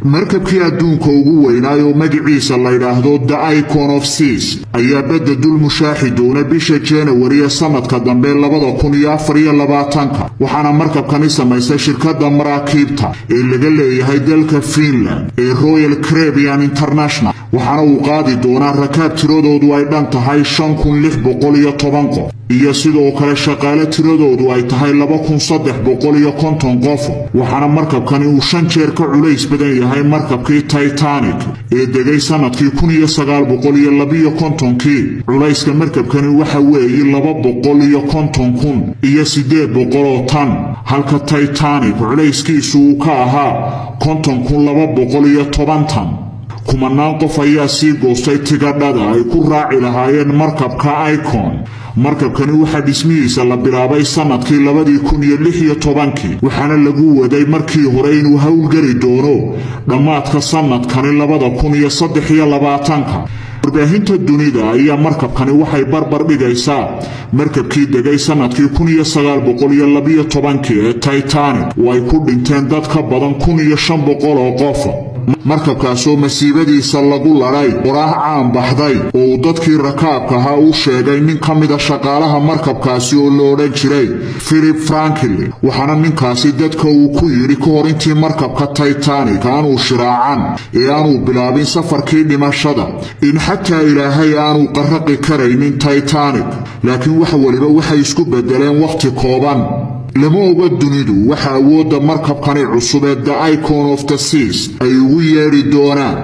Markabkii adduunka ugu weynaay oo magaciisa la yidhaahdo The Icon of Seas ayaa badda dul mushaaxi doona bisha Janawari ee sanadka dambe 2024-ka. Waxaana markabkani samaysay shirkadda maraakiibta ee laga leeyahay dalka Finland ee Royal Caribbean International, waxaana uu qaadi doonaa rakaab tiradoodu ay dhan tahay 5610 qof iyo sidoo kale shaqaale tiradoodu ay tahay 2350 qof. Waxaana markabkani uu shan jeer ka culays badan yahay markabkii Titanic ee degay sanadkii 1952-kii. Culayska markabkani waxa weeye 250,800 oo tan, halka Titanic culayskiisu uu ka ahaa 50,210 tan. Kumanaan qof ayaa sii goostay tigadhada ay ku raaci lahaayeen markabka Icon. Markabkani waxaa dhismihiisa la bilaabay sanadkii 2016-kii, waxaana lagu waday markii hore inuu howlgeli doono dhammaadka sanadkani 2023-ka. Warbaahinta dunida ayaa markabkani waxay barbar dhigaysaa markabkii degay sanadkii 1912-kii ee Titanic, oo ay ku dhinteen dad ka badan 1500 oo qof, markabkaasoo masiibadiisa lagu ladhay qoraah caan baxday oo uu dadkii rakaabka ahaa u sheegay nin ka mida shaqaalaha markabkaasi oo la odhan jiray Philip Franklin. Waxaana ninkaasi dadka uu ku yidhi ka hor intii markabka Titanic aanuu shiraacan ee aanuu bilaabin safarkii dhimashada in xataa Ilaahay aanu qarraqi karaynin Titanic. Laakiin wax waliba waxay isku beddeleen wakhti kooban. Lama oga dunidu waxa awoodda markabkani cusub ee The Icon of the Seas ay ugu yeedhi doonaan.